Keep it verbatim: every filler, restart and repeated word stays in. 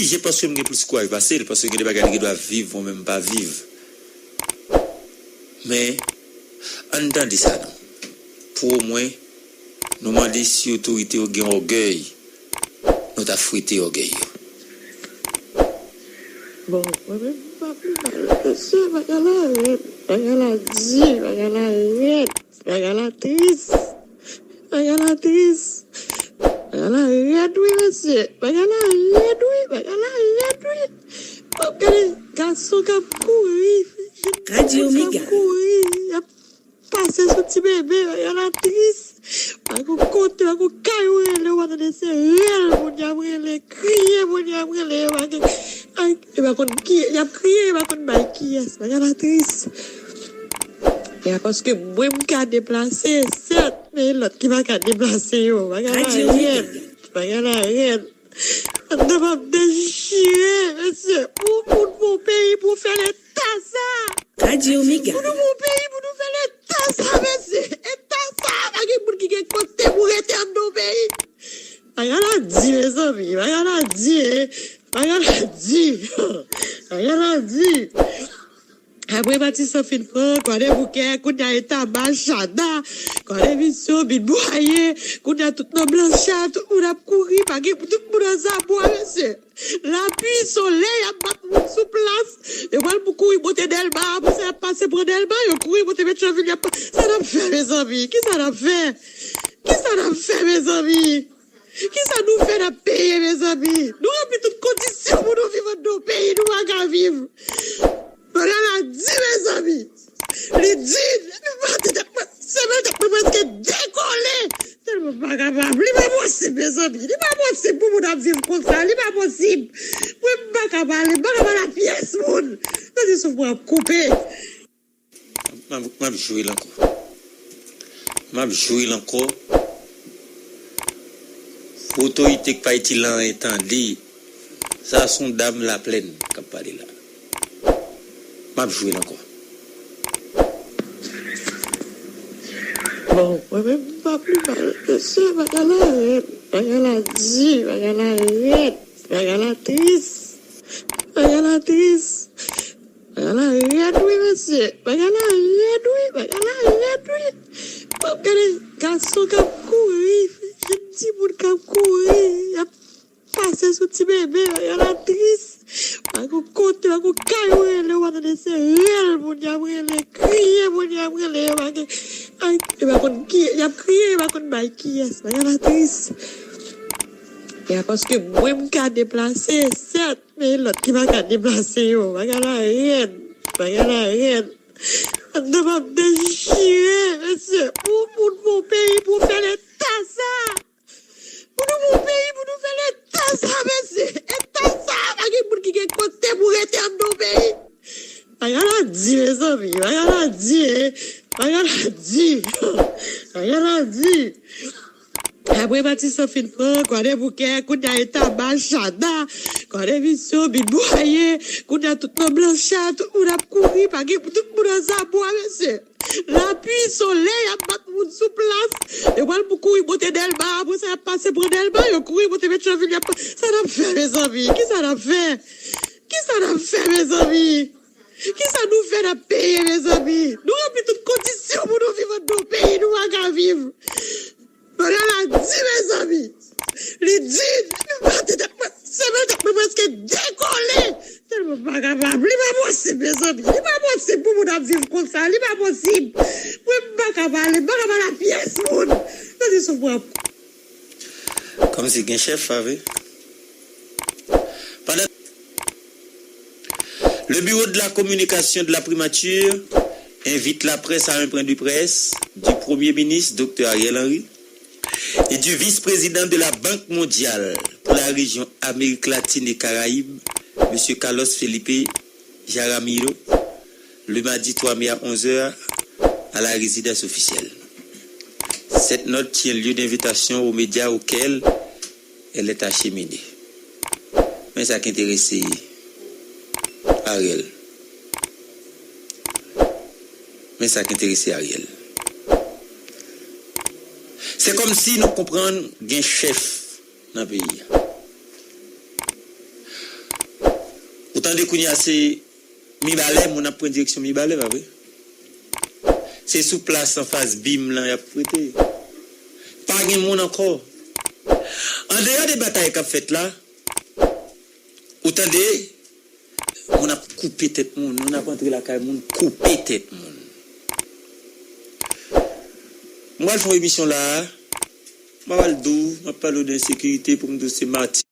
Ije paske m gen plis kouraj pase l, paske gen de bagay li gen dwa viv, mwen menm m pa viv. Men, ann tande sa non. Pou omwen, nou mande si otorite yo gen ògèy, nou ta fwete ògèy yo. Bon, mwen menm, m pa pi mal. Mesye, bagay la rèd. Bagay la di, bagay la rèd. Bagay la tris. Bagay la tris. Bagay la rèd, wi, mesye. Bagay la rèd, wi. Bagay la rèd, wi. W ap gade gason k ap kouri, fi, jèn gason k ap kouri, y ap pase sou ti bebe, bagay la tris. Pa gon kote, pa gon kay ou rele, ou pa tande se rèl moun y ap rele, kriye moun y ap rele, yo pa gen, ay, yo pa konn ki, y ap kriye, yo pa konn bay kiyès, bagay la tris. E a paske mwen m ka deplase, sèt, men lòt ki pa ka deplase yo, bagay la rèd, bagay la rèd. Anndan m ap dechire, mesye. Pou, pou, pou peyi, pou fè leta sa. Pou nou pou peyi, pou nou fè leta sa, mesye. Eta sa, pa gen moun ki gen kote pou rete anndan yon peyi. Bagay la di, mezanmi. Bagay la di, eh. Bagay la di. Bagay la di. Apre Matisan fin pran, Kwadèboukè, kounye a eta Machada, Kwadèmisyon, Minbwaye, kounye a tout nan blanchè, tout moun ap kouri, pa gen, tout moun an zabwa, mesye. Lapli, solèy ap bat moun sou plas. Yo pral pou kouri monte Dèlma, apre sa y ap pase pran Dèlma, yo kouri monte Petyonvil, y ap pa-, sa n ap fè, mezanmi? Kisa n ap fè? Kisa n ap fè, mezanmi? Kisa nou fè n ap peye, mezanmi? Nou ranpli tout kondisyon pou nou viv anndan yon peyi nou pa ka viv. Bagay la di, mezanmi. Li di, li pa te tèt mwen, semèl tèt mwen prèske dekole. Tèlman m pa kapab. Li pa posib, mezanmi. Li pa posib pou moun ap viv konsa. Li pa posib. Mwen, m pa ka pale. M pa ka pale a pyès moun. Tande souf mwen ap koupe. M ap, m ap joure l ankò. M ap joure l ankò. Pou otorite k pa itil anyen tande, sa se yon dam Laplèn k ap pale la. M ap joure l ankò. Bon, mwen menm, m pa pi mal. Mesye, bagay la rèd. Bagay la di, bagay la rèd. Bagay la tris. Bagay la tris. Bagay la rèd, wi, mesye. Bagay la rèd, wi. Bagay la rèd, wi. W ap gade gason k ap kouri, jèn timoun k ap kouri, y ap pase sou ti bebe, bagay la tris. Pa gon kote, pa gon kay ou rele, ou pa tande se rèl moun y ap rele, kriye moun y ap rele, yo pa gen, ay, yo pa konn ki, y ap kriye, yo pa konn bay kiyès, bagay la tris. E a paske mwen m ka deplase, sèt, men lòt ki pa ka deplase yo. Bagay la rèd. Bagay la rèd. Anndan m ap dechire, mesye. Pou, pou, pou peyi, pou fè leta sa. Pou nou pou peyi, pou nou fè leta sa, mesye. Eta sa, pa gen moun ki gen kote pou rete anndan yon peyi. Bagay la di, mezanmi. Bagay la di, eh. Bagay la di. Bagay la di. Apre Matisan fin pran, Kwadèboukè, kounye a eta Machada, Kwadèmisyon, Minbwaye, kounye a tout nan blanchè, tout moun ap kouri, pa gen, tout moun an zabwa, mesye. Lapli, solèy ap bat moun sou plas, yo pral pou kouri monte Dèlma, apre sa y ap pase pran Dèlma, yo kouri monte Petyonvil, y ap pa-, sa n ap fè, mezanmi? Kisa n ap fè? Kisa n ap fè, mezanmi? Kisa nou fè n ap peye, mezanmi? Nou ranpli tout kondisyon pou nou viv anndan yon peyi nou pa ka viv. Bagay la di, mezanmi. Li di, li pa te tèt mwen, semèl tèt mwen prèske dekole. Tèlman m pa kapab. Li pa posib, mezanmi. Li pa posib pou moun ap viv konsa. Li pa posib. Mwen, m pa ka pale. M pa ka pale a pyès moun. Tande souf mwen ap Kòmsi gen chèf, pa vre? Pandan Le bureau de la communication de la primature invite la presse à un point de presse du Premier ministre, Docteur Ariel Henry, et du vice-président de la Banque mondiale pour la région Amérique latine et Caraïbes, Monsieur Carlos Felipe Jaramillo, le mardi trois mai à onze heures à la résidence officielle. Cette note tient lieu d'invitation aux médias auxquels elle est acheminée. Men sa k enterese Ariel. Men sa k enterese Ariel. Se kòmsi nou konprann gen chèf nan peyi a. Tande kounye a se Mibalè, moun ap pran direksyon Mibalè, pa vre? Se sou plas anfas bim lan y ap rete. Pa gen moun ankò. Andeyò de batay k ap fèt la, ou tande, moun ap koupe tèt moun, moun ap antre lakay moun, koupe tèt moun. M pral fè yon emisyon la a, m pral di w, m ap pale w de ensekirite pou m di w se Mati.